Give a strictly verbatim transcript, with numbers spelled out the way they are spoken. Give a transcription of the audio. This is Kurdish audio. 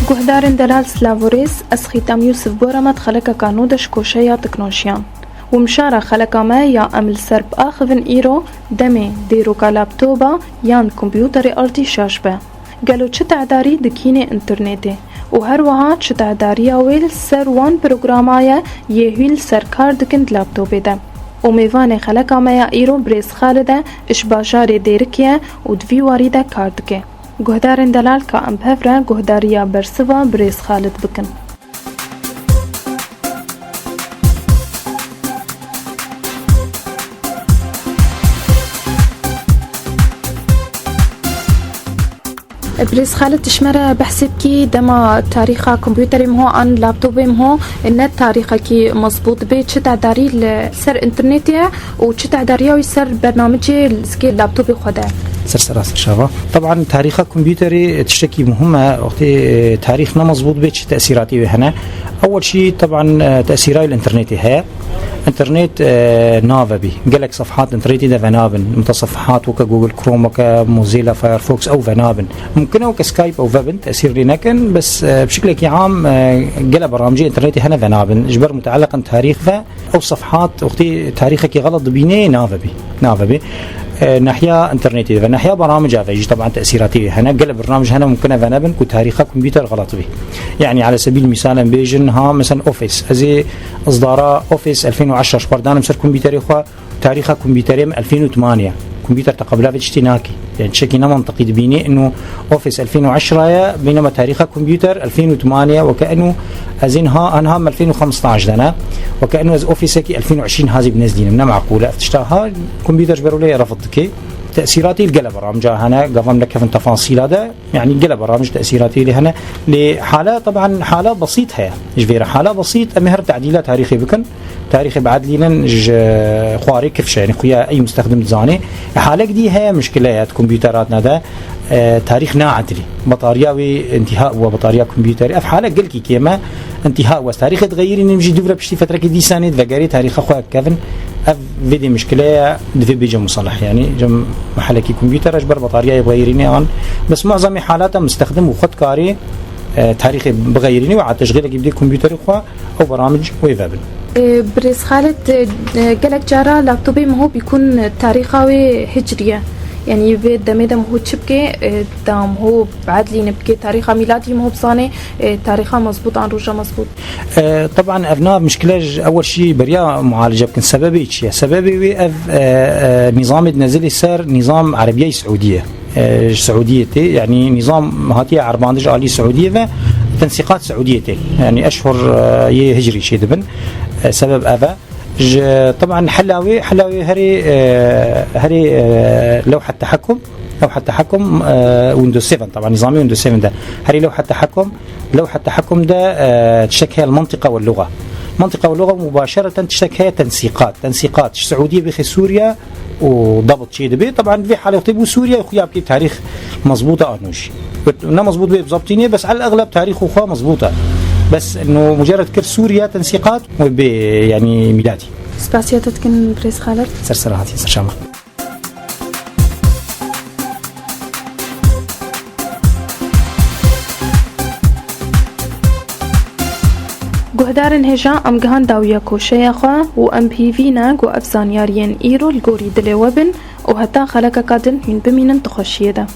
Guhdarên delal, silav û rêz, ez Xîtam Yûsif Boramat xelekeka nû de ji koşeya teknolojiyan. Wimşara xeleka me ya em li ser biaxivin îro, demê dêroka laptoba yan kompûterê ardî şaş be. Gelo çi tedarî dikînê înternetê û her wiha çi tedariya wê li ser wan programa ye yê hûn li ser kar dikin di laptopê de. Û mêvanê xeleka me ya îro birêz Xalid e, ji bajarê Dêrikê ye û di vî warî de kar dike. Guhdarên delal ka em bi hev re guhdariya bersiva birêz Xalid bikin. Birêz Xalid, tu ji me re behsê bikî dema tarîxa kompûterê min ho an laptopê min ho ne tarîxekî mezbût bê, çi tedarî li ser înternetê ye û çi tedariya wî ser bernamicê li zikê laptopê xwe de? Ser sera, ser şava. Teban tarîxa kompûterê tiştekî muhim e. Wextê, e, tarîx ne mezbût bê, çi tesîratî wê hene? Ewel şî teban, e, tesîrayê li înternetê heye. Înternet, e, navebî. Gelek sefhat înternetê de venabin. Mutasefehat weke Google Chrome, weke Mozilla Firefox ew venabin. Mumkin e weke Skype ew vebin, tesîr lê nekin, bes, e, bi şiklekî am, e, gele beramcê înternetê hene venabin. Ji ber muteeleqin tarîx ve, ew sefhat wextê tarîxekî xelet dibînê navebî. Navebî. E, nahiya înternetê ve, nahiya beramca ve jî teban tesîratî hene. Gele bernamij hene mumkin e venebin ku tarîxa kompûter xelet bî. Yani, ala sebîl mîsal em bêjin, ha, mesela Office. Ez ê izdara Office elfên û eşra ji xwe danim ser kompûterê xwe, tarîxa kompûterê min elfên û temaniye. Kompûter teqebila vê tiştî nakî. Yani, tiştekî ne mantiqî dibînî, inu Office elfên û eşra ye, bînema tarîxa kompûter elfên û temaniye, weke inu ez ê niha, aniha em elfên û xemstaş de ne. Weke inu ez Office-ekî elfên û eşrîn hazî bi nezdînim, ne meqûl e. Ev tişta ha, kompûter ji ber wê lê refd dike. Tesîratî li gele beramca hene, gava em nekevin tefasîla de. Yani gele beramij tesîratî lê hene. Lê hala, teban hala besît heye. Ji vê re hala besît, em ê her tedîla tarîxê bikin. Tarîxê biedlînin ji xwarê kifşe, yani xuya ey mustexdim dizanê. Halek dî heye, mişkile ye, di kompûteratna de, e, tarîx naedlî. Betariya wê intîha bû, betariya kompûterê. Ev halek gelkî kêm e, intîha bû. Ez tarîxê dixeyirînim jî dûvre piştî fetrekê dîsanê divegerê tarîxa xwe kevin. Ev vê dê mişkile ye, divê bêje musaleh, yani cem mehelekî kompûter e ji ber bataryayê bixeyirînê an. Bes muezemê halata mustexdim û xwe dikarê, e, tarîxê bixeyirînê û heta ji xêlekî bidê kompûterê xwe ew beramij wê vebin. E, Birêz Xalid, e, e, gelek cara laptopê min ho bîkun tarîxa wê hicrî ye. Yani vê demê de min ho çi bike, e, da min ho biedlîne bike, tarîxa mîladî min ho bizane, e, tarîxa mezbût an roja mezbût. E, teban ev nav mişkile ji ewel şî beriya mualice bikin. Sebebê çi ye? Sebebê wê ev, e, e, nîzamê dinezilê ser nîzam Erebiyayê Siûdiyê. E, ji Siûdiyê tê, yanî nîzam hatiye erbandin ji alî Siûdiyê ve, tensîqat Siûdiyê tê. Yanî eşhur, e, yê hicrî çê dibin. E, sebeb ev e. Ji, teban hela wê, hela wê herê, e, herê, e, lewha tehekum. Lewha tehekum, e, Windows seven, teban nîzamê Windows seven de. Herî lewha tehekum, lewha tehekum de, e, tiştek heye li mentiqa we luga. Mentiqa we luga mubaşereten tiştek heye tensîqat. Tensîqat ji Siûdiyê bixê Sûriye û dabit çê dibe. Teban vê halê wextê bû Sûriye xuya bikê tarîx mezbût e anû jî. Ne mezbût bê bi zebtî niye, bes el exleb tarîx û xwe mezbût e. Bes no mucerred kir Sûriye tensîqat wê bê, yanî mîladî. Spasiya te dikin Birêz Xalid. Ser serhatî, ser şama. Guhdarên hêja, em gihan dawiya koşeya xwe û em bi hîvî ne ku ev zanyariyên îro li gorî dilê we bin û heta xelekeka din hûn bimînin di xweşiyê de.